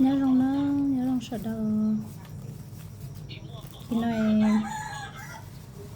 Nyob zoo na, nyob zoo sawv daws. Ces no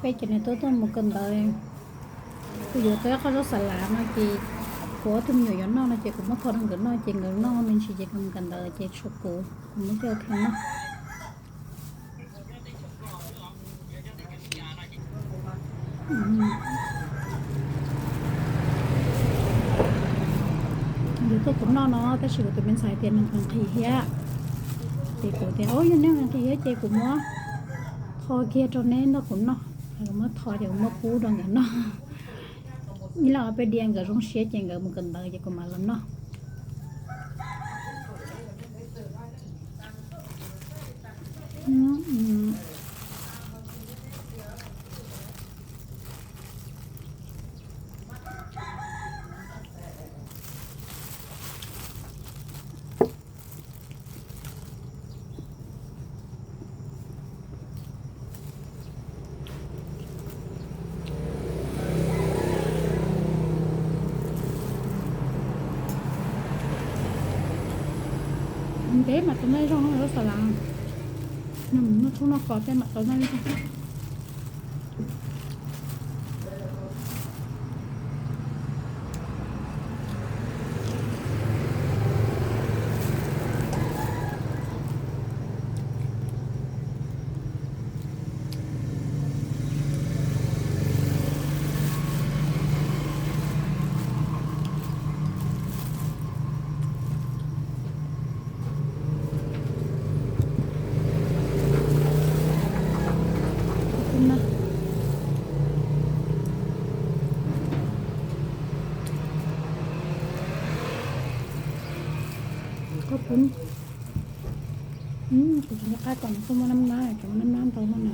peb cov niam tub tuaj mus kawm ntawv, kuv yuav tau ib qho zaub xas lav no ces kuv ob tug me nyuam yuav noj no ces kuv muab tho rau nkawd noj ces nkawd noj me ntsis ces nkawd mus kawm ntawv ces tshuav kuv, kuv muab coj ua kheev noj. Yuav tuaj kuv noj no tab sis kuv tus me ntxhais tias nws nqhis nqhis thiab, ces kuv tias o yog neb nqhis nqhis thiab ces kuv muab tho kiag rau neb nrog kuv noj, kuv muab tho ces kuv muab pub rau nkawd noj. Ib leeg ob peb diav nkawd zoo siab ces nkawd mus kawm ntawv ces kuv mam los noj. Ntev mam tau noj zoo zaub xas lav, noj tshoob noj kos tej mam tau noj zoo. Qhov pub, kuv tsis nco qab tom no muaj nab nab, cov muaj nab nab ntau no na.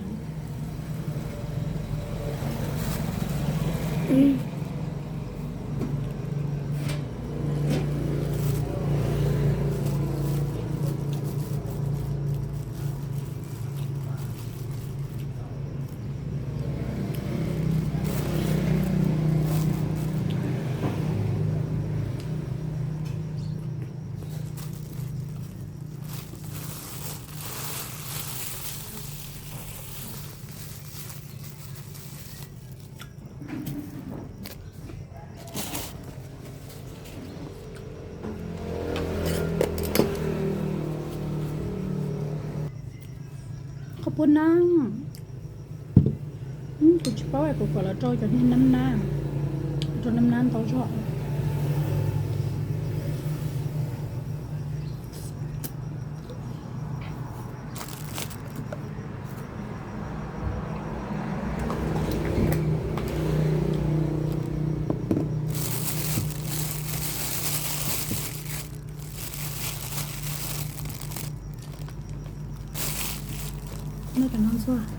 Qhov pub nab, kuv tsis paub es kuv kom lawv rau cov niag nab nab, rau nab nab ntau zog. Noj cov no ntxuag.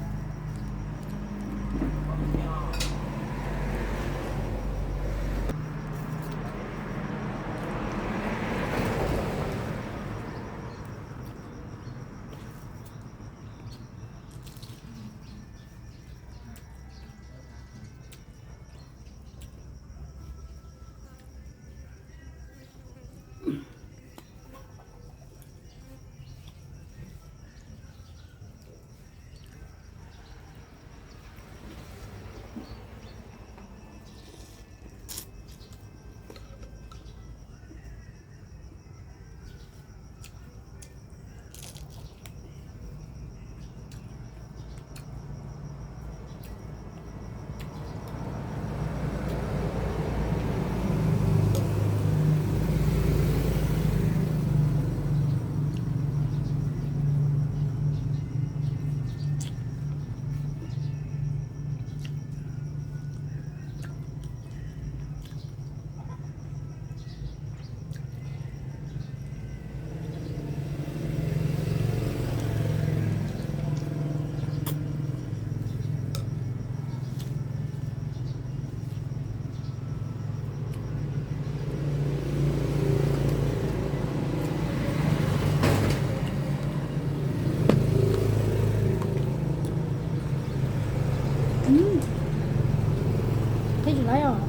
Qhib tsis laib os.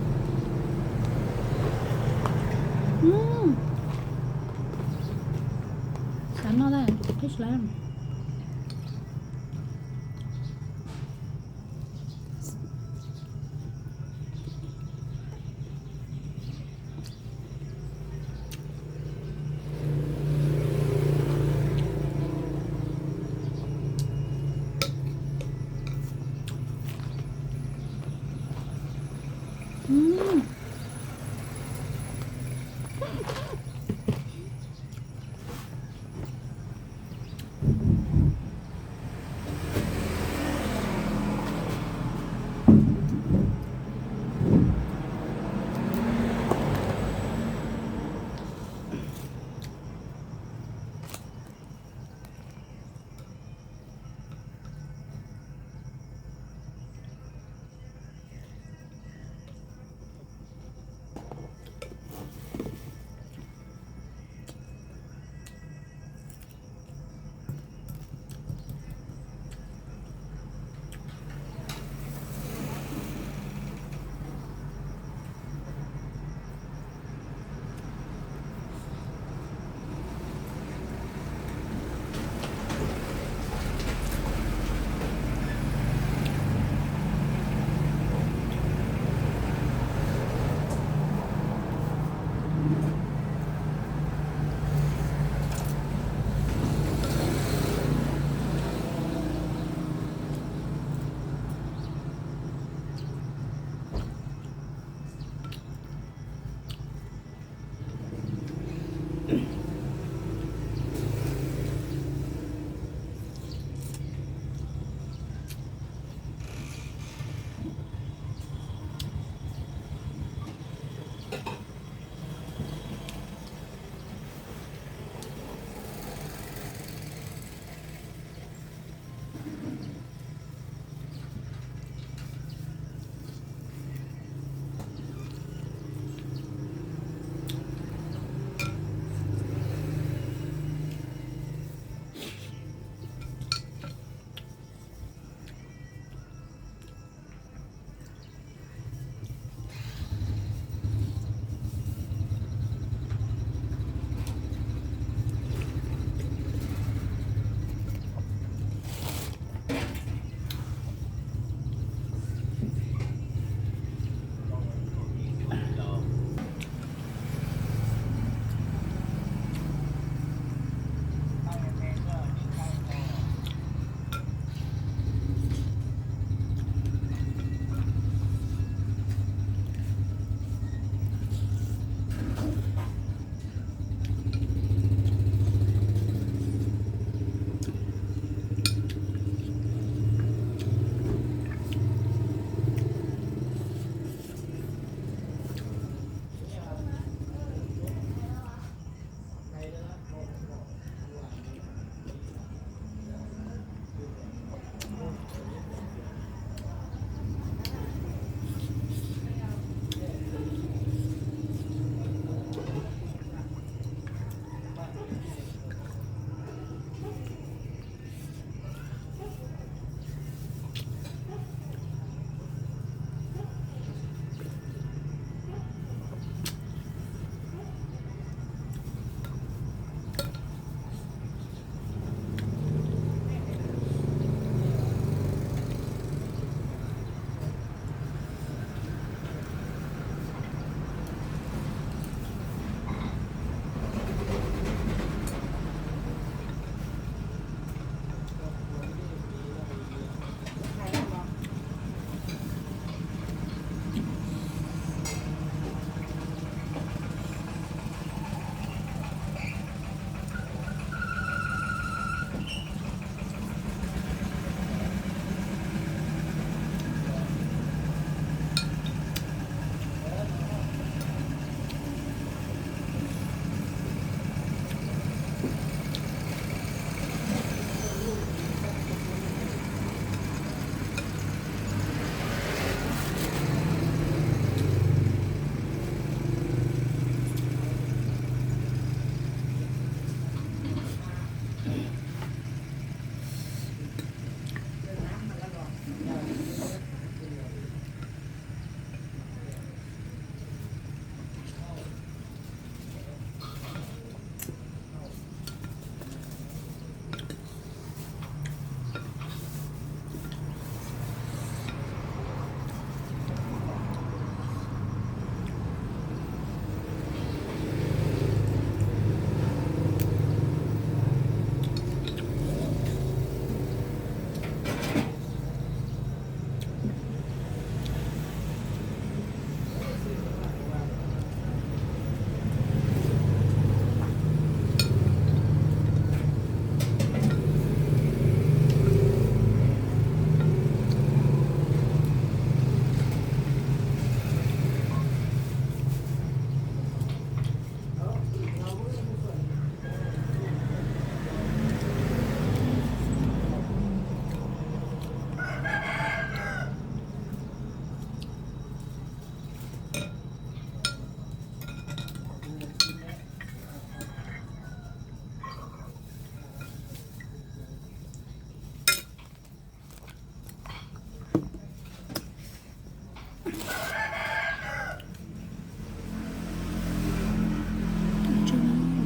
Xav noj tab, thiab tsis lawm.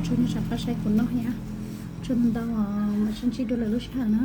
Tsuas nej rov qab saib kuv noj thiab. Tsuas ntau ntau, mam sib ntsib dua lwm lub sij hawm na.